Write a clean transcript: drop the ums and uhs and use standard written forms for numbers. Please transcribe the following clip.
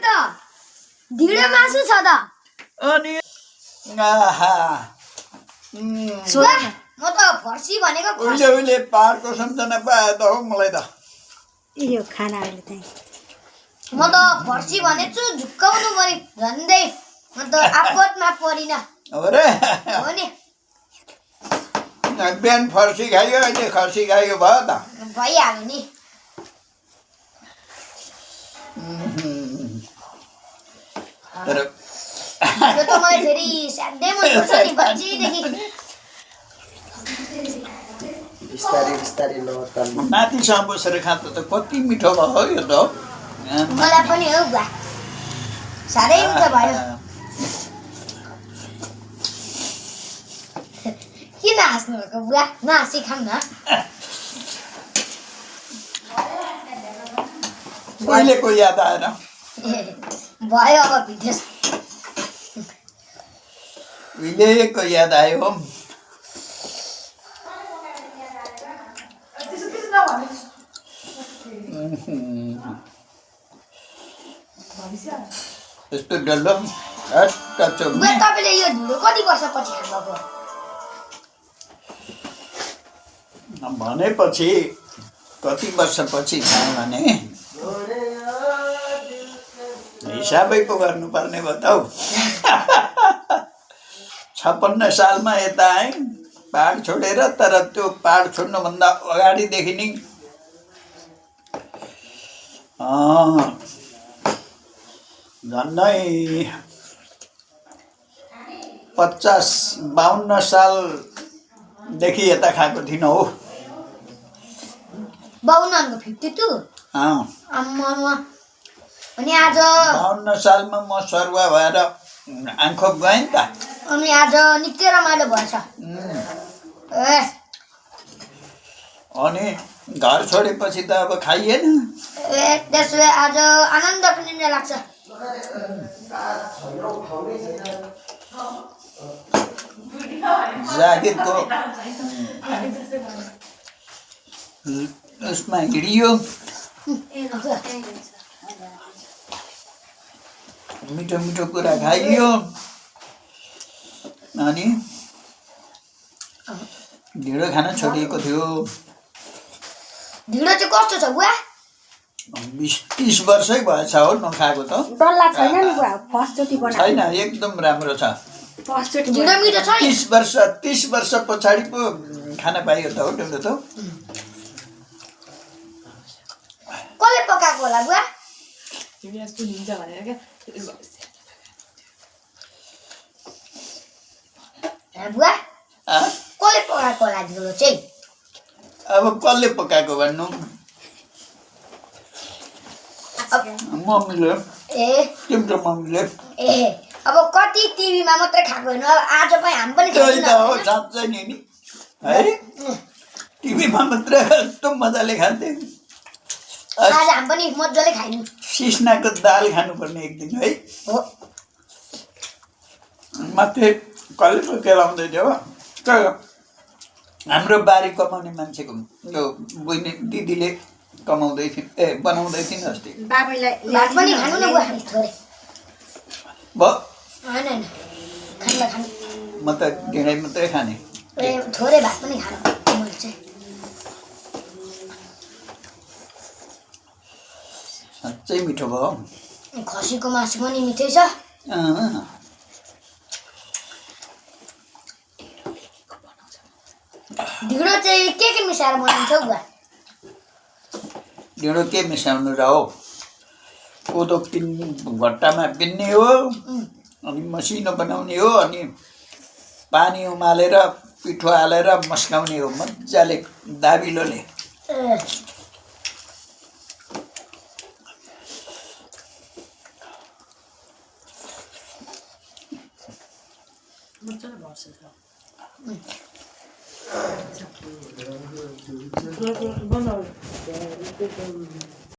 त ढिँडो मासु छ त अनि आहा म त फर्सी भनेको उहिले उहिले पहाडको सम्झना पाए त हो मलाई त यो खाना अहिले चाहिँ म त फर्सी भनेछु झुक्काउनु मरि झन्डै म त आपतमा परिन हो रे हो नि बिहान फर्सी खायो अहिले खसी खायो भयो त भइहाल्यो नि तर यो त मलाई फेरि स्याध्यै मनपर्छ नि बच्चीदेखि बिस्तारै बिस्तारै लो तल नातिसँग बसेर खाँदा त कति मिठो भयो यो त मलाई पनि हो बुवा साह्रै मिठो भयो किन हाँस्नु भएको बुवा नहाँसी खाऊँ न उहिलेको याद आएर भयो अब भिडियो उहिलेको याद आयो यस्तो डल्लो बुवा तपाईँले यो ढिँडो कति वर्षपछि खानुभएको भनेपछि कति वर्षपछि खाएँ भने हिसाबै पो गर्नुपर्ने भयो त हौ 56 सालमा यता आएँ पहाड छोडेर तर त्यो पहाड छोड्नुभन्दा अगाडिदेखि नै झन्डै 50-52 सालदेखि यता खाएको थिइनँ हो 52 52 आम्मामा अनि आज 52 सालमा म सरुवा भएर आँखोप गएँ नि त अनि आज निकै रमाइलो भएछ ए अनि घर छोडेपछि त अब खाइएन ए त्यसो भए आज आनन्द पनि नै लाग्छ जागिरको उसमा हिँडियो मिठो मिठो कुरा खाइयो अनि ढिँडो खान छोडिएको थियो ढिँडो चाहिँ कस्तो छ बुवा 20-30 वर्षै भएछ हो नखाएको त डल्ला छैन नि बुवा फर्स्टचोटि बनाएको छैन एकदम राम्रो छ फर्स्टचोटि ढिँडो मिठो छ नि 30 वर्ष पछाडि पो खान पाइयो त हो ढिँडो त कसले पकाएको होला बुवा बुवा कसले पकाएको होला ढिँडो चाहिँ अब कसले पकाएको भन्नु मम्मीले ए तिम्रो मम्मीले ए अब कति टिभीमा मात्रै खाएको होइन अब आज पनि हामी पनि त्यही त हो खान्छौँ साँच्चै नि है टिभीमा मात्रै कस्तो मजाले खान्थे आज हामी पनि मजाले खाइनु सिस्नाको दाल खानुपर्ने एक दिन है हो मात्रै कसले पो केलाउँदै थियो तर हाम्रो बारी कमाउने मान्छेको यो बहिनी दिदीले कमाउँदै थिइन् बनाउँदै थिइन् अस्ति बाबैलाई भात पनि खानु न बुवा थोरै भयो होइन होइन खानु खानु म त ढिँडै मात्रै खाने ए थोरै भात पनि खानु मैले चाहिँ साँच्चै मिठो भयो खसीको मासु पनि मिठै छ ढिँडो चाहिँ के मिसाएर बनाउँछ बुवा ढिँडो के मिसाउनु र हो कोदो घट्टामा पिन्ने हो अनि मसिनो बनाउने हो अनि पानी उमालेर पिठो हालेर मस्काउने हो मजाले दाबिलोले बनाऊ